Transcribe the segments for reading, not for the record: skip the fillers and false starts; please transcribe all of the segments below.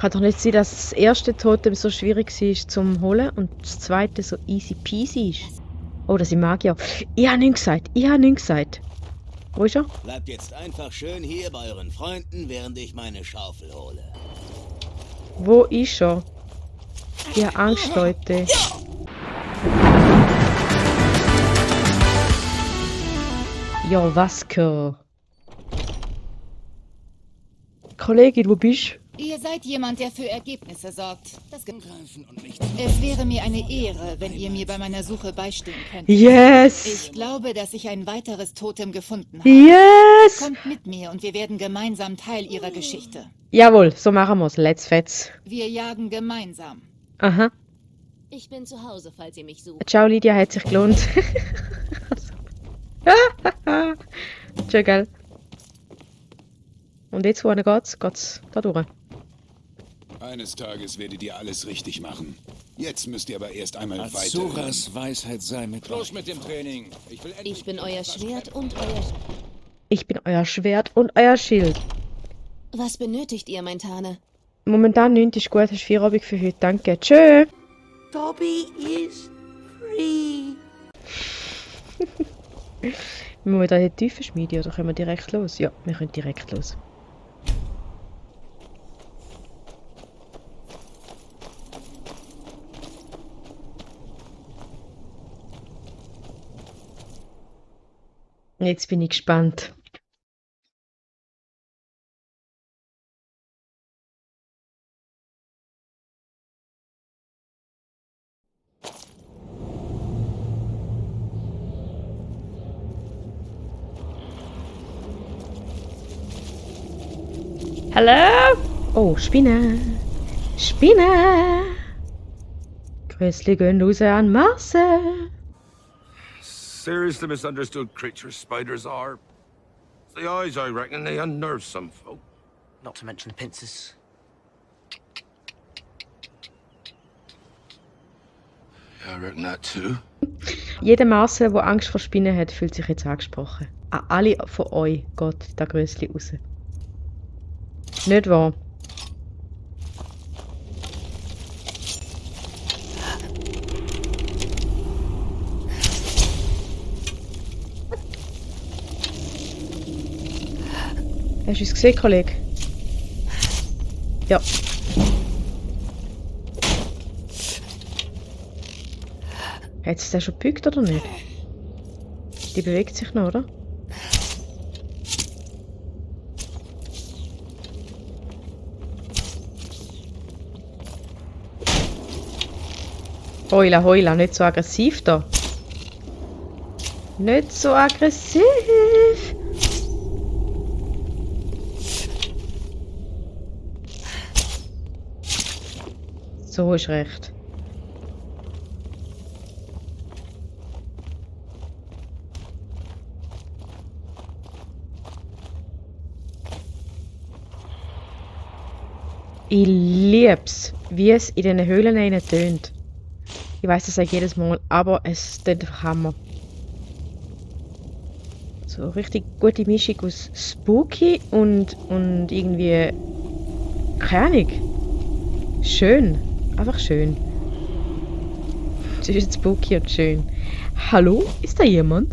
Kann doch nicht sein, dass das erste Totem so schwierig war zum Holen und das zweite so easy peasy ist. Oh, das sind Magier. Ich habe nichts gesagt. Ich habe nichts gesagt. Wo ist er? Bleibt jetzt einfach schön hier bei euren Freunden, während ich meine Schaufel hole. Wo ist er? Ich habe Angst, Leute. Ja, was gehört? Kollegin, wo bist du? Ihr seid jemand, der für Ergebnisse sorgt. Greifen und nicht. Es wäre mir eine Ehre, wenn ihr mir bei meiner Suche beistehen könnt. Yes! Ich glaube, dass ich ein weiteres Totem gefunden habe. Yes! Kommt mit mir und wir werden gemeinsam Teil ihrer Geschichte. Jawohl, so machen wir's. Let's fetz. Wir jagen gemeinsam. Aha. Ich bin zu Hause, falls ihr mich sucht. Ciao, Lydia, hat sich gelohnt. Tschö, gell? Und jetzt, wohin geht's? Geht's da durch? Eines Tages werdet ihr alles richtig machen. Jetzt müsst ihr aber erst einmal weiter. Azuras Weisheit sei mit Los euch. mit dem Training. Ich bin euer Schwert und euer... Ich bin euer Schwert und euer Schild. Was benötigt ihr, mein Tane? Momentan nichts ist gut, hast Feierabend für heute. Danke. Tschö. Dobby is free. Müssen wir da in die Tiefe schmieden oder können wir direkt los? Ja, wir können direkt los. Jetzt bin ich gespannt. Hallo? Oh, Spinne. Spinne. Grüßli gehen raus an Marcel. Seriously misunderstood creatures spiders are. It's the eyes, I reckon, they unnerve some folk. Not to mention the pincers. Yeah, I reckon that too. Jeder Marcel, der Angst vor Spinnen hat, fühlt sich jetzt angesprochen. An alle von euch geht der Grüßli raus. Nicht wahr? Hast du es gesehen, Kollege? Ja. Hat es den schon gebückt oder nicht? Die bewegt sich noch, oder? Heula, heula, nicht so aggressiv da. Nicht so aggressiv. So ist recht. Ich lieb's, wie es in diesen Höhlen tönt. Ich weiß, das sage ich jedes Mal, aber es tönt einfach Hammer. So richtig gute Mischung aus Spooky und irgendwie... keine Ahnung. Schön. Einfach schön. Zwischen spooky und schön. Hallo? Ist da jemand?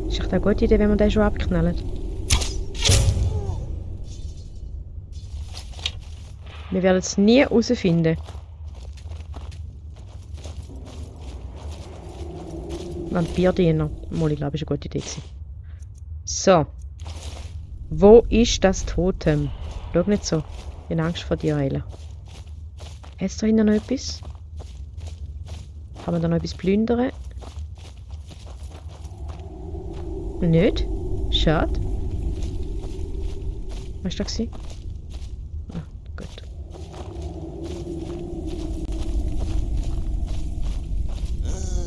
Ist doch eine gute Idee, wenn wir den schon abknallen. Wir werden es nie herausfinden. Vampirdiener. Mal, ich glaube, das war eine gute Idee. So. Wo ist das Totem? Schau nicht so. Ich habe Angst vor dir, Ayla. Hat es da hinten noch etwas? Kann man da noch etwas plündern? Nicht? Schade. Was war das? Ah, gut.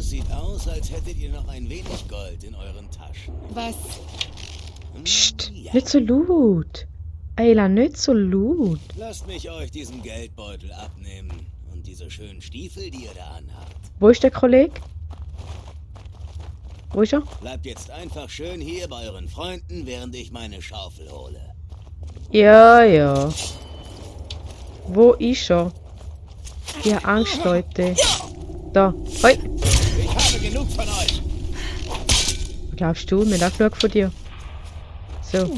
Sieht aus, als hättet ihr noch ein wenig Gold in euren Taschen. Was? Psst, Ja. nicht so laut. Ayla, nicht so laut. Lasst mich euch diesen Geldbeutel abnehmen und diese schönen Stiefel, die ihr da anhabt. Wo ist der Kollege? Wo ist er? Bleibt jetzt einfach schön hier bei euren Freunden, während ich meine Schaufel hole. Ja, ja. Wo ist er? Ich hab Angst, Leute. Da. Hoi. Ich habe genug von euch. Was glaubst du? Wir haben auch von dir. So.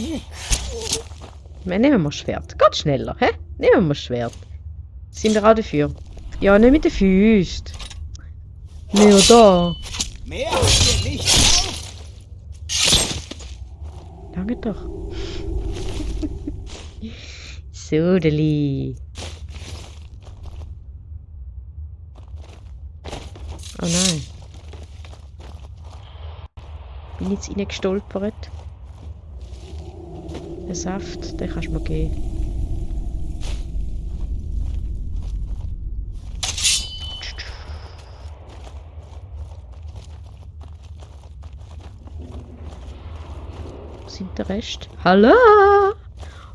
Nehmen wir Schwert. Geht schneller, hä? Nehmen wir Schwert. Sind wir auch dafür? Ja, nicht mit den Füßen. Mehr da. Mehr habt ihr nicht auf. Danke doch. Sodeli. Oh nein. Bin jetzt reingestolpert. Der Saft, den kannst du mir geben. Wo sind der Rest? Hallo?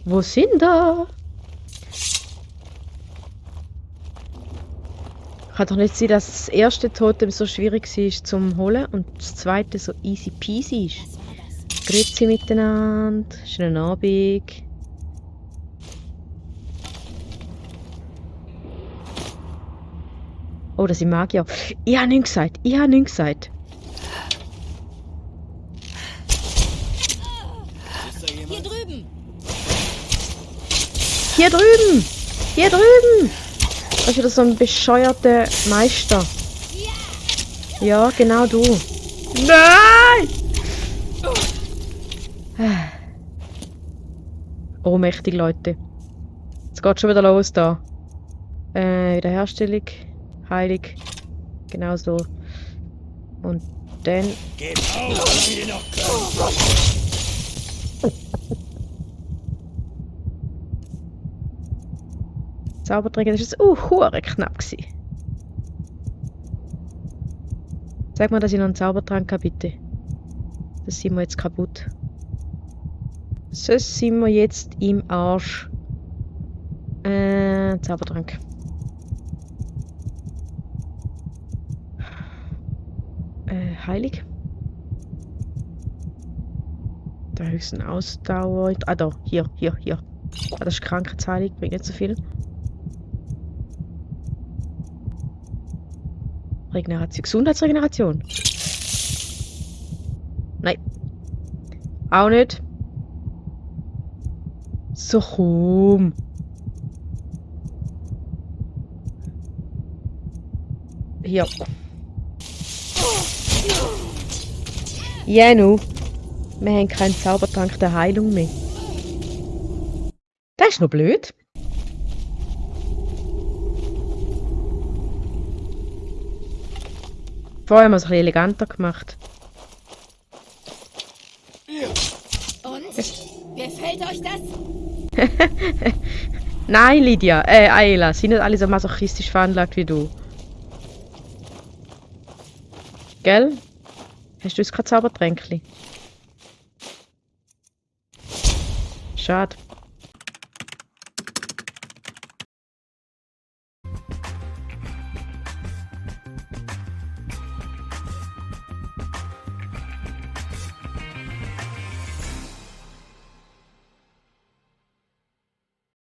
Wo sind da? Kann doch nicht sein, dass das erste Totem so schwierig war zum Holen und das zweite so easy peasy ist. Grüezi miteinander, schönen Abend. Oh, das sind Magier. Ich habe nichts gesagt, ich habe nichts gesagt. Ist da jemand? Hier drüben! Hier drüben! Hier drüben! Das ist wieder so ein bescheuerter Meister. Ja, genau du. Nein! Ohnmächtig, Leute. Jetzt geht schon wieder los da. Wiederherstellung. Heilig. Genau so. Und dann. Geht auf, solange ihr noch könnt. Zauberträger, das war hure knapp gewesen. Sag mal, dass ich noch einen Zaubertrank habe, bitte. Das sind wir jetzt kaputt. So sind wir jetzt im Arsch. Zaubertrank. Heilig. Da ist ein Ausdauer. Ah, da. Hier. Ah, das ist Krankheitsheilig, bringt nicht so viel. Regeneration. Gesundheitsregeneration. Nein. Auch nicht. So komm. Hier. Ja, nu. Wir haben keinen Zaubertrank der Heilung mehr. Das ist noch blöd. Vorher haben wir es ein bisschen eleganter gemacht. Und? Gefällt euch das? Nein, Lydia. Ayla. Sind nicht alle so masochistisch veranlagt wie du. Gell? Hast du jetzt kein Zaubertränkchen? Schade.